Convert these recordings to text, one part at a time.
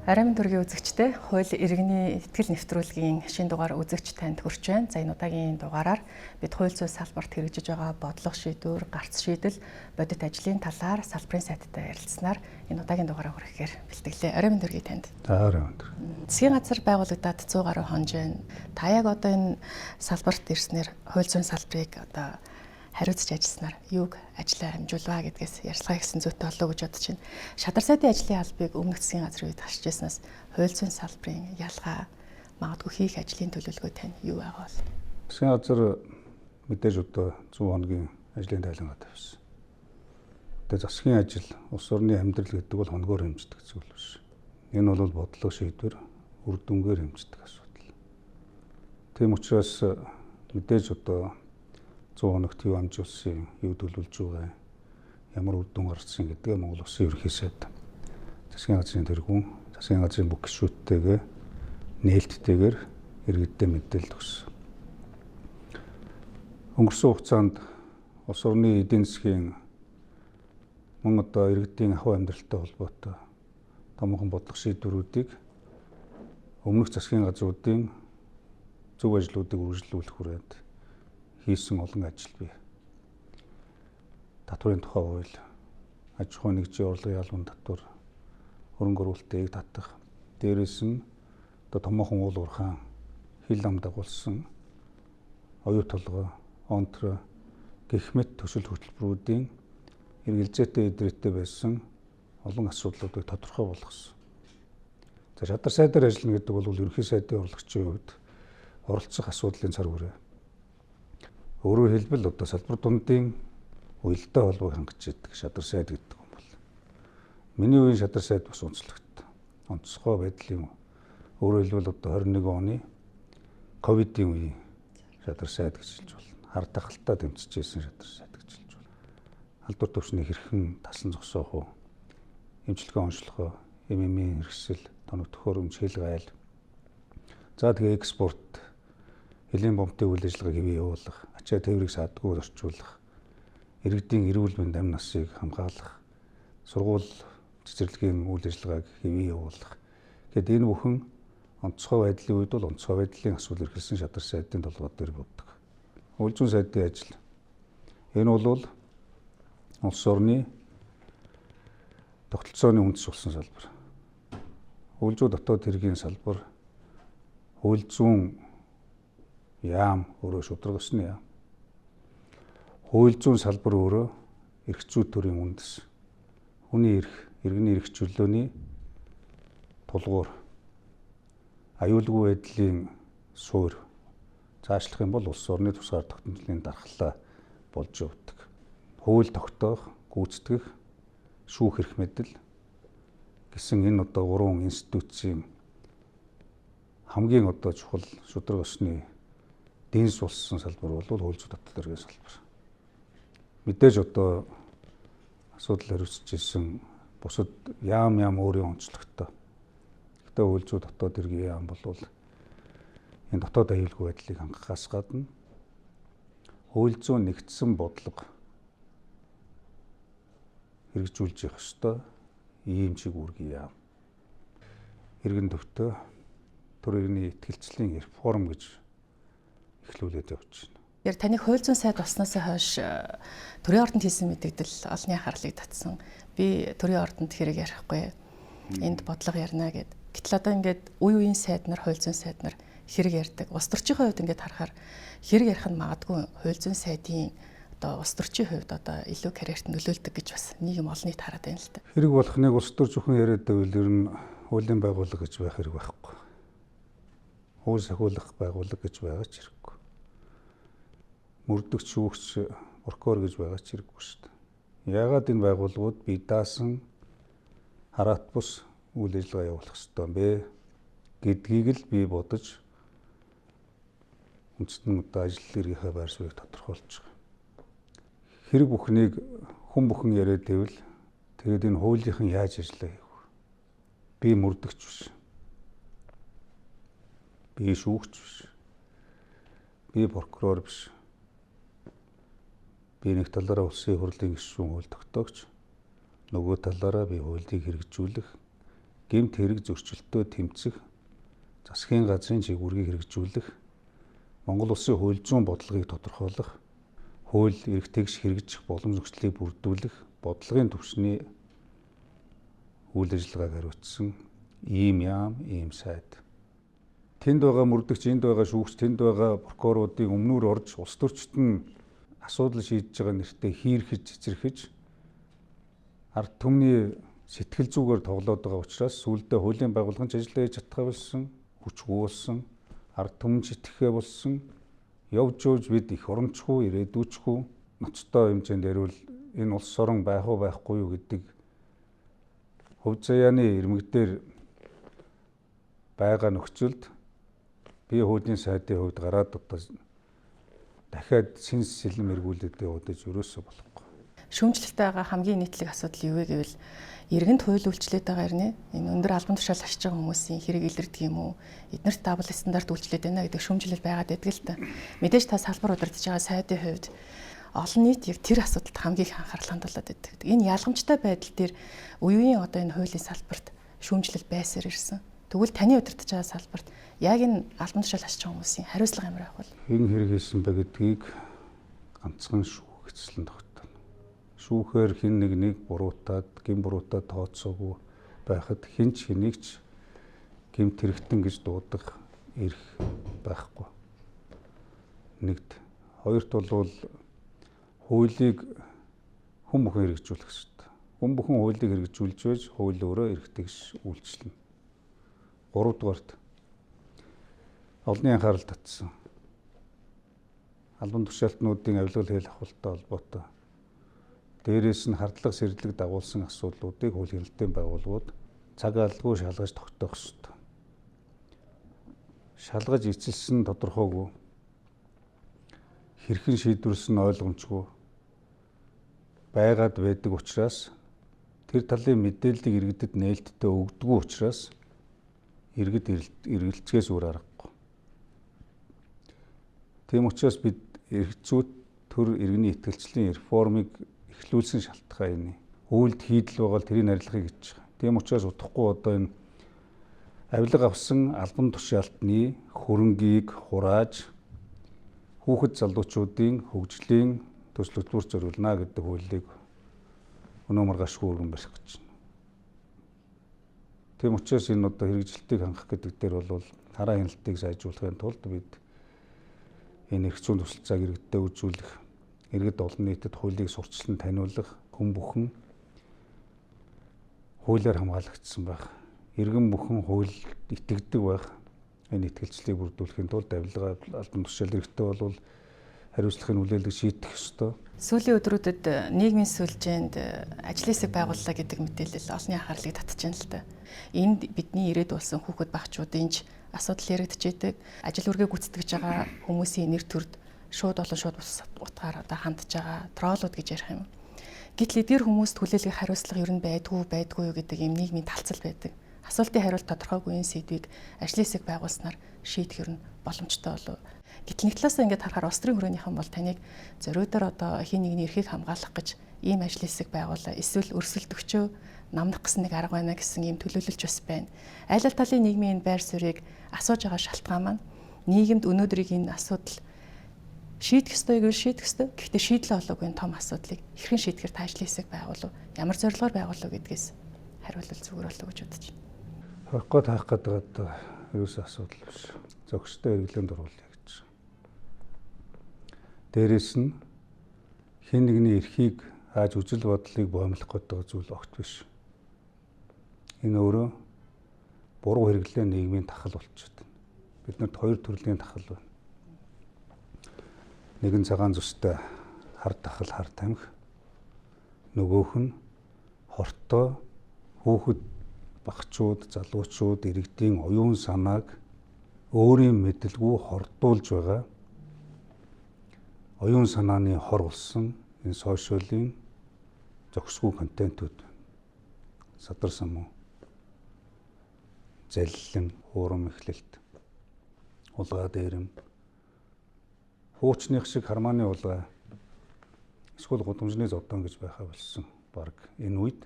Арамын төргийн үзэгчдээ хууль иргэний ихтгэл нэвтрүүлгийн шинэ дугаар үзэгч танд хүрч байна. За, энэ удаагийн дугаараар бид хууль зүйн салбарт хэрэгжиж байгаа бодлого шийдвэр, гарц шийдэл, бодит ажлын талаар салбарын сайдтай ярилцсанаар энэ удаагийн дугаараа хүрэхээр бэлтгэлээ. Арамын төргийн танд. За, арамын төр. Засгийн газар байгуулагдаад 100 гаруй хонж байна. Та яг одоо энэ салбарт ирснээр хууль зүйн салбарыг одоо хариуцж ажилласнаар юуг ажлаа амжуулваа гэдгээс ярьцгаа гэсэн зүйтэй болов гэж бодож байна. Шадар сайдын ажлын албыг өмнөх засгийн газрын үед гарч ирснээс хууль зүйн салбарын ялгаа, магадгүй хийх ажлын төлөвлөгөө тань юу байгаа бол? Засгийн газар мэдээж одоо 100 хоногийн ажлын тайлангаа тавьсан. Тэгээ засгийн ажил, улс орны амьдрал гэдэг бол хоногоор хэмждэг зүйл биш. Энэ бол бодлого шийдвэр, үр дүнгээр хэмждэг асуудал. Тийм учраас мэдээж одоо 100 хоногт юу амжуулсан, юу төлөвлөж байгаа, ямар үр дүн гаргасан гэдгээ Монгол Улсын ерөнхий сайд, засгийн газрын тэргүүн, засгийн газрын бүх гишүүдтэйгээ нээлттэйгээр иргэддээ мэдээлэл өгсөн. Өнгөрсөн хугацаанд улс орны эдийн засгийн мөн одоо иргэдийн ахуй амьдралтай холбоотой томоохон бодлого шийдвэрүүдийг өмнөх засгийн газруудын зөв ажлуудыг үргэлжлүүлэх хүрээнд хийсэн олон ажил бий. Татварын тухай хууль, аж ахуйн нэгжийн орлогын албан татвар, хөрөнгө оруулалтыг татах, дээрээс нь одоо томоохон уул уурхаан, хил ам дагуулсан, оюу толгой, онтро гэх мэт төсөл хөтөлбөрүүдийн эргэлзээтэй эдрээтэй байсан олон асуудлуудыг тодорхой болгосон. За, шадар сайдаар ажиллана гэдэг бол ерөнхий сайдын орлогчийн хувьд оролцох асуудлын цар хүрээ. Өөрөөр хэлбэл одоо салбар дундын уялдаа холбоог хангаж идэг шадар сайд гэдэг юм бол. Миний үеийн шадар сайд бас онцлогтой. Онцгой байдлын, өөрөөр хэлбэл одоо 21 оны ковидын үеийн шадар сайд гэж хэлж болно. Хар тахалтаа тэмцэжсэн шадар сайд гэж хэлж болно. Албар төвшнийг хэрхэн тасан зогсоох уу? Эмчилгээ онцлох уу? ММ-ийн хэрэгсэл, тоног төхөөрөмж, хэл гайл. За, тэгээ экспорт, хөлийн бомтын үйл ажиллагааг хэвээ явуулах, ачаа тээврийг саадгүй орчуулах, иргэдийн эрүүл мэнд амь насыг хамгаалах, сургууль цэцэрлэгийн үйл ажиллагааг хэвээ явуулах. Тэгэд энэ бүхэн онцгой байдлын үед бол онцгой байдлын асуудал эрхэлсэн шадар сайдын толгой дээр буудаг. Хууль зүйн сайдын ажил. Энэ бол улс орны тогтолцооны үндэс болсон салбар. Хууль зүйн дотоод хэргийн салбар, хууль зүйн яам өөрөө шударга ёсны яам. Хууль зүйн салбар өөрөө эрх зүй төрийн үндэс. Хүний эрх, иргэний эрх чөлөөний тулгуур. Аюулгүй байдлын суурь. Заашлах юм бол улс орны тусгаар тогтнолын дархлаа болж явдаг. Хууль тогтоох, гүйцэтгэх, шүүх эрх мэдэл гэсэн энэ одоо гурван институцийн хамгийн одоо чухал шударга ёсны дэнс болсон салбар бол хууль зүйн дотоод хэргийн салбар. Мэдээж одоо асуудал хариуцж ирсэн бусад яам өөрийн онцлогтой. Гэхдээ хууль зүйн дотоод хэргийн яам бол энэ дотоод аюулгүй байдлыг хангахаас гадна хууль зүйн нэгдсэн бодлого хэрэгжүүлж явах ёстой ийм чиг үүргийн яам. Иргэн төвтөө төр иргэний итгэлцлийн реформ гэж эхлүүлээд явж байна. Тэгэхээр таны хууль зүйн сайд болсноос хойш төрийн ордонд хийсэн мэдэгдэл олонний анхаарлыг татсан. Би төрийн ордонд хэрэг ярихгүй, энд бодлого ярина гэд. Гэтэл одоо ингээд үе үеийн сайд нар, хууль зүйн сайд нар хэрэг ярьдаг. Улс төрчийн хувьд ингээд харахаар хэрэг ярих нь магадгүй хууль зүйн сайдын одоо улс төрчийн хувьд одоо илүү карьерт нөлөөлдөг гэж бас нийгэм олон нийт хараад байна л да. Хэрэг болох нэг улс төр зөвхөн яриад байвал ер нь хуулийн байгууллага гэж байх хэрэг байхгүй. Хууль сахиулах байгууллага гэж байгаа ч хэрэггүй. Мөрдөгч, шүүгч, прокурор гэж байгаа ч хэрэггүй шүү дээ. Яагаад энэ байгууллагууд бие даасан хараат бус үйл ажиллагаа явуулах ёстой юм бэ гэдгийг л би бодож үндэстэн одоо ажил эргийнхээ байр суурийг тодорхойлж байгаа. Хэрэг бүхнийг хүн бүхэн яриад байвал тэгээд энэ хуулийнхан яаж ажиллаа хийх вэ? Би мөрдөгч биш. Би шүүгч биш. Би прокурор биш. Би нэг талаараа улсын хурлын гишүүн, хууль тогтоогч, нөгөө талаараа би хуулийг хэрэгжүүлэх гэмт хэрэг зөрчилтөө тэмцэх, засгийн газрын чиг үүргийг хэрэгжүүлэх, Монгол улсын хууль зүйн бодлогыг тодорхойлох, хууль эрх тэгш хэрэгжих боломж нөхцөлийг бүрдүүлэх бодлогын түвшний үйл ажиллагааг хариуцсан ийм яам, ийм сайд. Тэнд байгаа мөрдөгч, энд байгаа шүүгч, тэнд байгаа прокуроруудын өмнөр орж улс төрчид нь асуудал шийдэж байгаа нэртээ хийрхэж, цэцэрхэж ард түмний сэтгэл зүгээр тоглоод байгаа учраас сүүлдээ хуулийн байгууллагын ч ажиллаа хийж чадхаа болсон, хүчгүй болсон, ард түмэн ч итгэхээ болсон. Явж явж бид их оромчгүй, ирээдүйчгүй ноцтой хэмжээнд ярил энэ улс орон байх уу байхгүй юу гэдэг хувь заяаны ирмэг дээр байгаа нөхцөлд би хуулийн сайдын хувьд гараад одоо дахиад сэнс сэлэм эргүүлээд яваад ерөөсөө болохгүй. Шүүмжлэлтэй байгаа хамгийн нийтлэг асуудал юу вэ гэвэл иргэнд хууль үйлчлээд байгаа ирнэ. Энэ өндөр албан тушаал ашиж байгаа хүмүүсийн хэрэг илэрдэг юм уу? Эднэрт double standard үйлчлээд байна гэдэг шүүмжлэл байгаад байдаг л та. Мэдээж та салбар удирдах байгаа сайдын хувьд олон нийт яг тэр асуудалд хамгийн их анхаарал хандуулад байдаг. Энэ ялгамжтай байдал дээр үеийн одоо энэ хуулийн салбарт шүүмжлэл байсаар ирсэн. Тэгвэл таны удирдах байгаа салбарт яг энэ албан тушаал ашиж байгаа хүмүүсийн хариуцлага ямар байх вэ? Хэн хэрэг хийсэн бэ гэдгийг ганцхан шүүх эцэслэн тогтооно. Шүүхээр хэн нэг нэг буруутаад, гэм буруутаад тооцоогүй байхад хэн ч хэнийг ч гэмт хэрэгтэн гэж дуудах эрх байхгүй. Нэгт. Хоёрт бол хуулийг хүн бүхэн хэрэгжүүлэх ёстой. Хүн бүхэн хуулийг хэрэгжүүлж байж хууль өөрөө эрх тэгш үйлчилнэ. Гуравдугаарт олонний анхаарал татсан. Албан тушаалтнуудын авилгал хэл ахуйлттай холбоотой. Дээрээс нь хардлага сэргэлэг дагуулсан асуудлуудыг хууль хяналтын байгууллагууд цаг алдгүй шалгаж тогтоох ёстой. Шалгаж эцэлсэн тодорхойгүй, хэрхэн шийдвэрлсэн ойлгомжгүй байгаад байдаг учраас тэр талын мэдээллийг иргэдэд нээлттэй өгдөггүй учраас иргэд эргэлцгээс өөр аргагүй. Тийм учраас бид эрх зүйт төр иргэний итгэлцлийн реформыг эхлүүлсэн шалтгаан энэ. Үйлд хийдэл байгаа л тэрийг арилгахыг гэж байгаа. Тийм учраас удахгүй одоо энэ авилга авсан албан тушаалтны хөрөнгийг хурааж хүүхэд залуучуудын хөгжлийн төсөл хөтөлбөр зориулна гэдэг хуулийг өнөө маргаашгүй өргөн барих гэж байна. Тийм учраас энэ одоо хэрэгжилтийг хангах гэдэг дээр бол хараа хяналтыг сайжруулахын тулд бид энэ эрх зүйн тусалцааг иргэдтэй үзүүлэх, иргэд олон нийтэд хуулийг сурталчлан таниулах, хүн бүхэн хуулиар хамгаалагдсан байх, иргэн бүхэн хуульд итгэдэг байх, энэ итгэлцлийг бүрдүүлэхийн тулд авилга албан тушаал хэрэгтэй бол хариуцлагын хүлээлэг шийдэх ёстой. Сүүлийн өдрүүдэд нийгмийн сүлжээнд ажлын хэсэг байгууллаа гэдэг мэдээлэл олонний анхаарлыг татж байна л да. Энд бидний ирээд болсон хүүхэд багчуудын ч асуудал яригдчихэдэг. Ажил үргээ гүйцэтгэж байгаа хүмүүсийн нэр төрд шууд болон шууд бус утгаар одоо хандж байгаа троллууд гэж ярих юм. Гэтэл эдгээр хүмүүст хүлээлгэх хариуцлага ер нь байдгүй юу гэдэг юм нийгмийн талцал байдаг. Асуултын хариулт тодорхойгүй энэ сэдвийг ажлын хэсэг байгуулснаар шийдэх ер нь боломжтой болов. Гэтэл нэг талаасаа ингээд харахаар улс төрийн хүрөөнийхэн бол таныг зориудаар одоо хин нэгний эрхийг хамгаалах гэж ийм ажлын хэсэг байгуулаа. Эсвэл өрсөлдөгчөө намнах гэсэн нэг арга байна гэсэн ийм төлөөлөлч бас байна. Аль аль талын нийгмийн энэ байр суурийг асууж байгаа шалтгаан маань нийгэмд өнөөдрийг энэ асуудал шийдэх ёстой гэвэл шийдэх ёстой. Гэхдээ шийдлээ олоогүй энэ том асуудлыг хэрхэн шийдэхэр та ажлын хэсэг байгуулав, ямар зорилгоор байгуулав гэдгээс хариулвал зүгээр болов гэж бодож байна. Хорих гээд хаах гэдэг одоо ерөөсөө асуудал биш. Зохистой хэрэглээнд оруулъя гэж. Дээрээс нь хэн нэгний эрхийг хааж үзэл бодлыг боомлох гэдэг зүйл огт биш. Энэ өөрөө буруу хэрэглээ нийгмийн тахал болчиход байна. Бид нарт хоёр төрлийн тахал байна. Нэгэн цагаан зүстэй хар тахал, хар тамхи. Нөгөөх нь хортой хүүхэд багчууд, залуучууд, иргэдийн оюун санааг өөрийн мэдлгүй хордуулж байгаа оюун санааны хор болсон энэ сошиалын зохисгүй контентууд, садар самуу, заллин, хуурам эхлэлт, улгаа дээрэм, хуучных шиг хармааны улгаа, эсвэл гудамжны зодон гэж байхаа болсон. Бараг энэ үед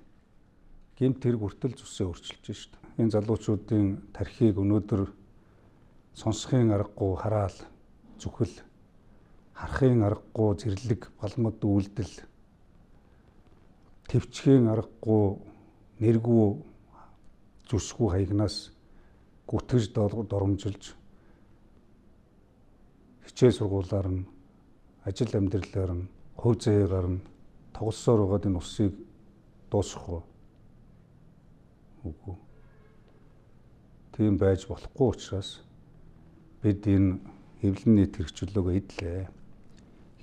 Гэмт хэрэг хүртэл зүсээ өөрчилж шít. Энэ залуучуудын тархийг өнөөдөр сонсохын аргагүй хараал, зүхэл, харахын аргагүй зэрлэг, балмад үйлдэл, төвчхийн аргагүй нэргүй зүсгүй хаягнаас гүтгэж доромжилж хичээл сургуулаар нь, ажил амьдралаар нь, хувь заяагаар нь тоглосоор байгаад энэ улсыг дуусгах уу? Үгүй. Тийм байж болохгүй учраас бид энэ хэвлэн нийт хэрэгчлөөгөө эдлээ.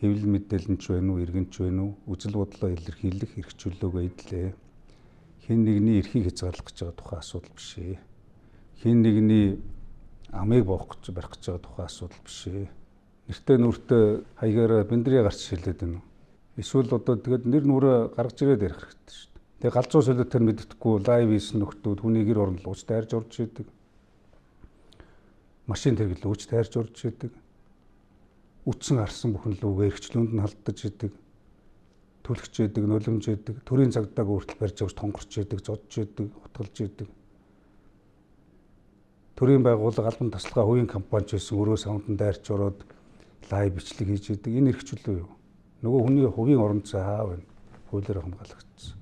Хэвлэл мэдээлэл нь ч байна уу, иргэн ч байна уу, үзэл бодлоо илэрхийлэх эрх чөлөөгөө эдлээ. Хэн нэгний эрхийг хязгаарлах гэж байгаа тухайн асуудал биш ээ. Хэн нэгний амыг боох гэж барих гэж байгаа тухайн асуудал биш ээ. Нэртэй нүртэй хаягаараа бэндрээ гарч шилээд байна. Эсвэл одоо тэгээд нэр нүрээ гаргаж ирээд ярих хэрэгтэй шүү дээ. Тэгээ галзуу солиотоор мэддэхгүй лайв хийсэн нөхдүүд хүний гэр оронд лууч дайрж орж идэг. Машин тэргэл лууч дайрж орж идэг. Үтсэн арсан бүхэн лүүгээ эрхчлөөнд нь халдаж идэг. Түлхэж идэг, нулимж идэг, төрийн цагдааг өөртөл барьж авч тонгорч идэг, зодж идэг, утгалж идэг. Төрийн байгууллага албан тасалгаа хувийн компани ч байсан өрөө савнд нь дайрч ороод лайв бичлэг хийж идэг. Энэ эрх чөлөө юу? Нөгөө хүний хувийн орон зай хаа вэ? Хуулиар хамгаалагдсан.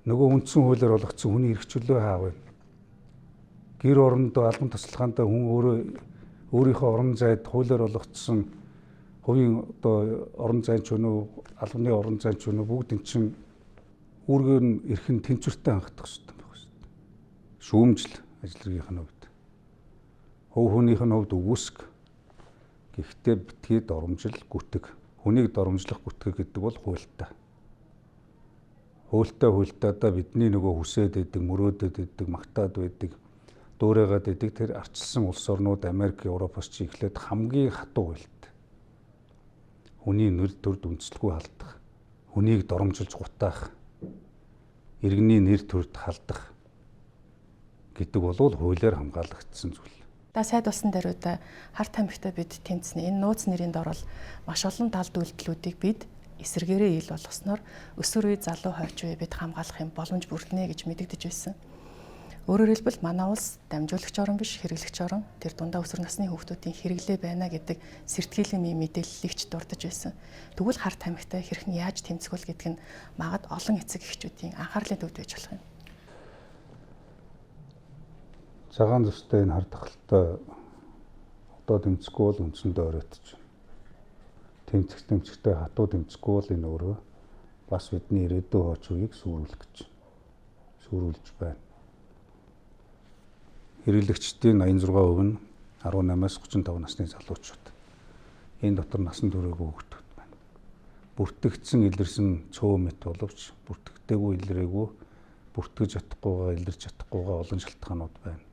Нөгөө үндсэн хуулиар олгогдсон хүний эрх чөлөө хаа вэ? Гэр орондоо албан тасалгаандаа хүн өөрөө өөрийнхөө орон зайд хуулиар олгогдсон хувийн одоо орон зай ч өнөө албаны орон зай ч өнөө бүгд эн чинь үүргээр нь эрх нь тэнцвэртэй хангах хэрэгтэй байх шүү дээ. Шүүмжил ажил хэргийнх нь хувьд, хувь хүнийх нь хувьд үгүйсг. Гэхдээ битгий доромжил гүтэг. Хүнийг доромжлох гүтгэг гэдэг бол хуультай. Хуультай хуультайдаа бидний нөгөө хүсээд байдаг, мөрөөдөд байдаг, магтаад байдаг, дуурайгаад байдаг тэр арчилсан улс орнууд Америк, Европоос чи эхлээд хамгийн хатуу хуультай. Хүний нэр төрд үндэслэгүй халдах, хүнийг доромжилж гутаах, иргэний нэр төрд халдах гэдэг бол хуулиар хамгаалагдсан зүйл. Та сайд болсон даруйда хар тамхитай бид тэмцэнэ. Энэ нууц нэрийн дор бол маш олон далд үйлдэлүүдийг бид эсэргээрээ ил болгосноор өсвөр үе залуу хойч үе бид хамгаалах юм боломж бүрднэ гэж мэдэгдэж байсан. Өөрөөр хэлбэл манай улс дамжуулагч орн биш, хэрэглэгч орн. Тэр дундаа өсвөр насны хүүхдүүдийн хэрэглээ байна гэдэг сэртгэлийн мэдээллийг ч дурдж байсан. Тэгвэл хар тамхитай хэрхэн яаж тэмцэх вэ гэдэг нь магад олон эцэг эхчүүдийн анхаарлын төвд байж болох юм. Цагаан зүстэй энэ хар тахалтай одоо тэмцэхгүй бол үндсэндээ оройтж. Тэмцэх тэмцэхтэй хатуу тэмцэхгүй бол энэ өөрөө бас бидний ирээдүйн хойч үеийг сүрүүлэх гэж сүрүүлж байна. Хэрэглэгчдийн 86% нь 18-аас 35 насны залуучууд. Энэ дотор насан туршаагүй хүүхдүүд байна. Бүртгэгдсэн илэрсэн цөө мэт боловч бүртгэгдээгүй илрээгүй, бүртгэж чадахгүйгаа илэрч чадахгүйгаа олон шалтгаанууд байна.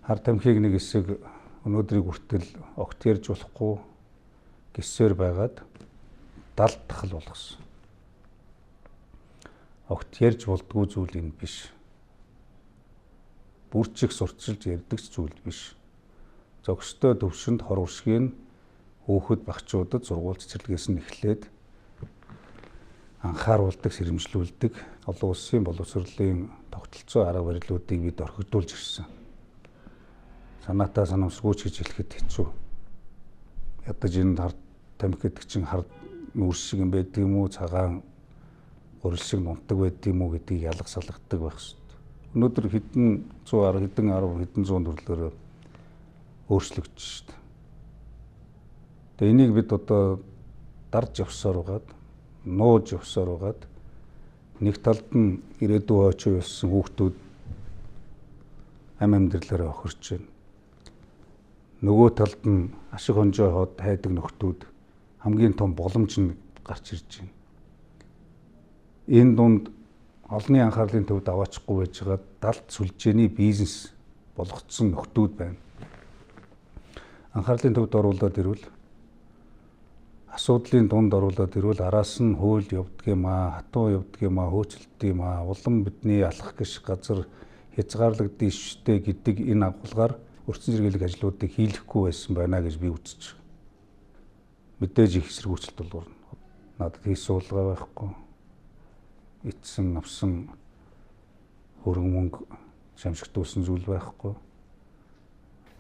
Хар тамхиг нэг хэсэг өнөөдрийг хүртэл огт ярьж болохгүй гисээр байгаад далд тахал болгосон. Огт ярьж болдгүй зүйл энэ биш. Бүрчих сурталчилж ярьдаг ч зүйл биш. Зохистой төвшөнд хор уршигийн хөөхөд багчуудад сургууль цэцэрлэгээс нь эхлээд анхааруулдаг, сэрэмжлүүлдэг олон улсын боловсролын тогтолцоо арга барилуудыг бид орхигдуулж ирсэн. Санаатай санамсаргүй ч гэж хэлэхэд хэцүү. Ядаж энэ хар тамхи гэдэг чинь хар нүрс шиг юм байдаг юм уу, цагаан гурил шиг нунтаг байдаг юм уу гэдгийг ялга салгадаг байх хэрэгтэй. Өнөөдөр хэдэн 110, хэдэн 10, хэдэн зуун төрлөөр өөрчлөгдөж шүү дээ. Тэгээ энийг бид одоо дарж явсаар байгаад, нууж явсаар байгаад нэг талд нь ирээдүйн очиж болсон хүүхдүүд ам амьдралаараа охирч байна. Нөгөө талд нь ашиг хонжоо хоод хайдаг нөхдүүд хамгийн том боломж нь гарч ирж байна. Энэ дунд олонний анхаарлын төвд аваачихгүй байж байгаа далд сүлжээний бизнес болгоцсон нөхдүүд байна. Анхаарлын төвд оруулаад ирвэл асуудлын дунд оруулаад ирвэл араас нь хууль явдаг юм аа, хатуу явдаг юм аа, хөөцөлддөг юм аа, улам бидний алах гиш газар хязгаарлагдсан швтэй гэдэг энэ агуулгаар өртсөн зэрэглэх ажлуудыг хийлэхгүй байсан байна гэж би үзэж байгаа. Мэдээж их эсэргүүцэлт болов. Надад хийх суулгаа байхгүй. итсэн авсан хөрөнгө мөнгө шамшигтүүлсэн зүйл байхгүй.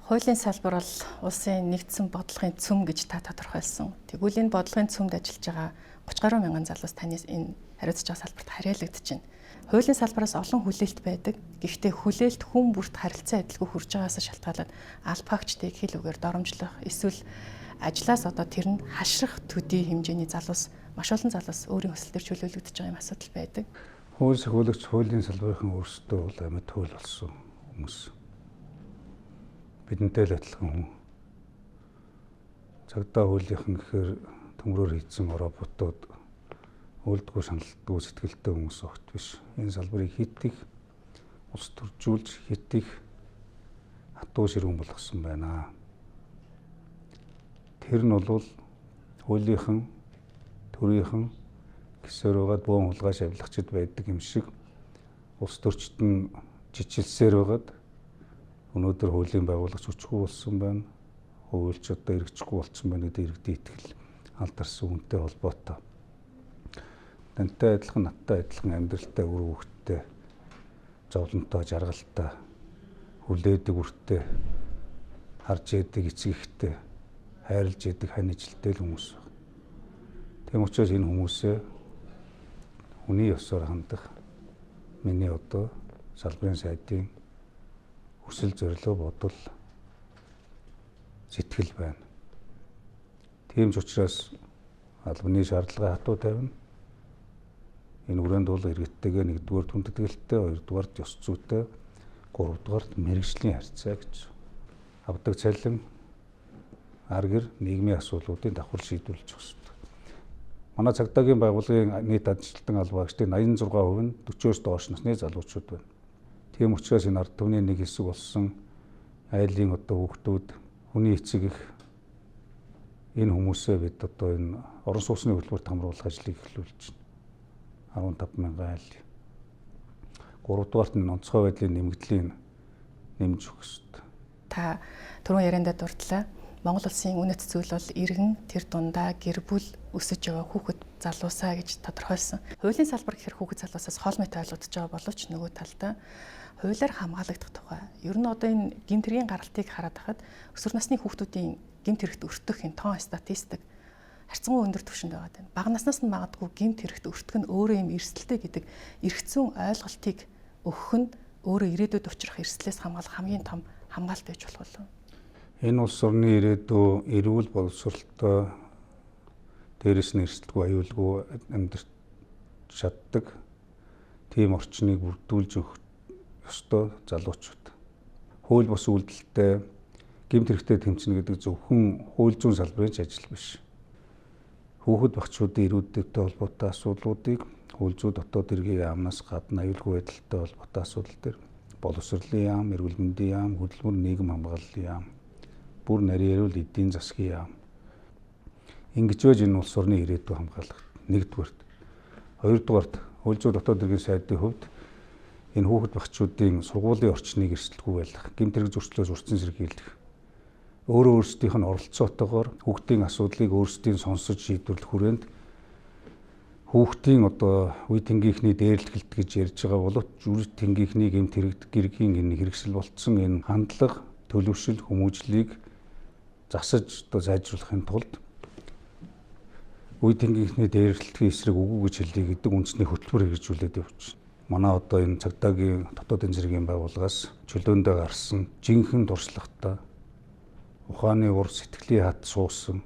Хуулийн салбар бол улсын нэгдсэн бодлогын цөм гэж та тодорхойлсон. Тэгвэл энэ бодлогын цөмд ажиллаж байгаа 30 гаруй мянган залуус таны энэ хариуцж байгаа салбарт харьяалагдаж байна. Хуулийн салбараас олон хүлээлт байдаг. Гэхдээ хүлээлт хүн бүрт харилцан адилгүй хүрж байгаас шалтгаалаад албаагчдыг хэл үгээр доромжлох эсвэл ажлаас одоо тэр нь хашрах төдий хэмжээний залуус маш олон залуус өөрийн хүсэл төр чөлөөлөгдөж байгаа юм асуудал байдаг. Хууль сахиулагч хуулийн салбарын өөрсдөө бол амьд хууль болсон хүмүүс. Бидэнтэй л адилхан хүн. Цагдаа хуулийнхан гэхээр төмрөөр хийцэн роботууд үйлдэггүй шаналдгүй сэтгэлтэй хүмүүс огт биш. Энэ салбарыг хит их улс төржүүлж хит их хатуу ширүүн болгосон байна. Тэр нь бол хуулийнхан, төрийнхэн гисээр байгаад бөөн хулгай шавлагчид байдаг юм шиг улс төрчд нь жижилсээр байгаад өнөөдөр хуулийн байгуулагч өчгөө болсон байна. Хуульч одоо эргэчихгүй болсон байна гэдэг иргэдийн итгэл алдарсан үнэтэй холбоотой. Тантай адилхан, надтай адилхан амьдралтай үр хөвгттэй, зовлонтой, жаргалтай, хүлээдэг үртэй, харж яадаг эцэг ихтэй, хайрлж яадаг хань ижилтэй л хүмүүс байна. Тийм учраас энэ хүмүүсээ хүний ёсоор хандах миний одоо салбарын сайдын хүсэл зорилго бодол сэтгэл байна. Тийм ч учраас албаны шаардлага хатуу тавина. Энэ хүрээнд бол иргэдтэйгээ нэгдүгээр хүндэтгэлтэй, хоёрдугаарт ёс зүйтэй, гуравдугаарт мэргэжлийн харьцаа гэж авдаг цалин ар гэр нийгмийн асуудлуудын давхар шийдвэрлэж өгөх ёстой. Манай цагдаагийн байгууллагын нийт ажилтан албаагчдын 86% нь 40-оос доош насны залуучууд байна. Тийм учраас энэ ард түмний нэг хэсэг болсон айлын одоо хүүхдүүд, хүний эцэг их энэ хүмүүсээ бид одоо энэ орон сууцны хөтөлбөрт хамруулах ажлыг эхлүүлж байна. 15 мянган айл. Гуравдугаарт нь онцгой байдлын нэмэгдлийн нэмж өгөх ёстой. Та түрүүн яриандаа дурдлаа. Монгол улсын үнэт зүйл бол иргэн тэр дундаа гэр бүл өсөж байгаа хүүхэд залуусаа гэж тодорхойлсон. Хуулийн салбар гэхэр хүүхэд залуусаас хоол мэт ойлгогдож байгаа боловч нөгөө талдаа хуулиар хамгаалагдах тухай. Ер нь одоо энэ гэмт хэргийн гаралтыг хараад байхад өсвөр насны хүүхдүүдийн гэмт хэрэгт өртөх энэ тоон статистик харьцангуй өндөр түвшинд байгаа даа. Бага наснаас нь магадгүй гэмт хэрэгт өртөх нь өөрөө юм эрсдэлтэй гэдэг эрх зүйн ойлголтыг өгөх нь өөрөө ирээдүйд учрах эрсдлээс хамгаалах хамгийн том хамгаалт байж болох болов. Энэ улс орны ирээдүй эрүүл боловсролтой, дээрэс нь эрсдэлгүй аюулгүй амьдарч чаддаг тийм орчныг бүрдүүлж өгөх ёстой залуучууд. Хууль бус үйлдэлтэй гэмт хэрэгтэй тэмцэнэ гэдэг зөвхөн хууль зүйн салбарын ч ажил биш. Хүүхэд багчуудын ирүүдтэй холбоотой асуудлуудыг хууль зүй дотоод иргэний яамнаас гадна аюулгүй байдалтай холбоотой асуудал дээр боловсролын яам, эрүүл мэндийн яам, хөдөлмөр нийгэм хамгааллын яам, бүр нарийн ярил эдийн засгийн яам. Ингэж байж энэ улс орны ирээдүй хамгаалах нэгдүгээрт. Хоёрдугаарт хууль зүй дотоод иргэний сайдын хувьд энэ хүүхэд багчуудын сургуулийн орчныг эрсдэлгүй байлгах, гэмт хэрэг зөрчлөөс урьдчилан сэргийлэх, өөрөө өөрсдийнх нь оролцоотойгоор хүүхдийн асуудлыг өөрсдийн сонсож шийдвэрлэх хүрээнд хүүхдийн одоо үе тэнгийнхний дээрлэхэлт гэж ярьж байгаа боловч үе тэнгийнхний гэмт хэрэг гэргийн энэ хэрэгсэл болцсон энэ хандлага, төлөвшил, хүмүүжлийг засаж одоо сайжруулахын тулд үе тэнгийнхний дээрлэлтийн эсрэг үгүй гэж хэлье гэдэг үндэсний хөтөлбөр хэрэгжүүлээд явж байна. Манай одоо энэ цагдаагийн дотоодын зэргийн байгууллагаас чөлөөндөө гарсан жинхэнэ туршлагатай ухааны ур сэтгэлийн хат суусан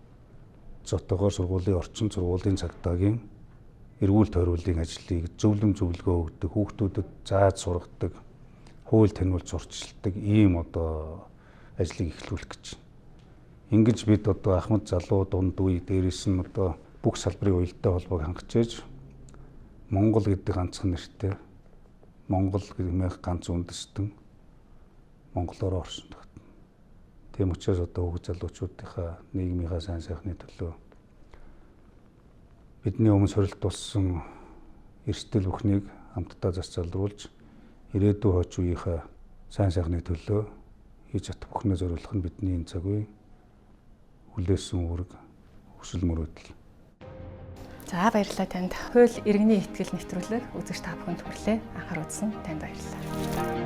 зотогоор сургуулийн орчин, сургуулийн цагдаагийн эргүүл тойруулын ажлыг зөвлөм зөвлөгөө өгдөг, хүүхдүүдэд зааж сургадаг, хууль таниулж сурчилдаг ийм одоо ажлыг эхлүүлэх гэж. Ингэж бид одоо ахмад залуу дунд үе дээрээс нь одоо бүх салбарын уялдаа холбоог хангаж ээж Монгол гэдэг ганцхан нэртэй Монгол гэмээх ганц үндэстэн монголоор оршин тогтно. Тийм учраас одоо хүүхэд залуучуудынхаа нийгмийнхаа сайн сайхны төлөө бидний өмнө сорилт болсон эрсдэл бүхнийг хамтдаа зарцуулж ирээдүйн хойч үеийнхээ сайн сайхны төлөө хийж чадах бүхнээ зориулах нь бидний энэ цаг үеийн хүлээсэн үүрэг, хүсэл мөрөөдөл. За, баярлалаа танд. Хууль иргэний итгэл нэвтрүүлэг үзэгч та бүхэнд хүрлээ. Анхаар үзсэн танд баярлалаа.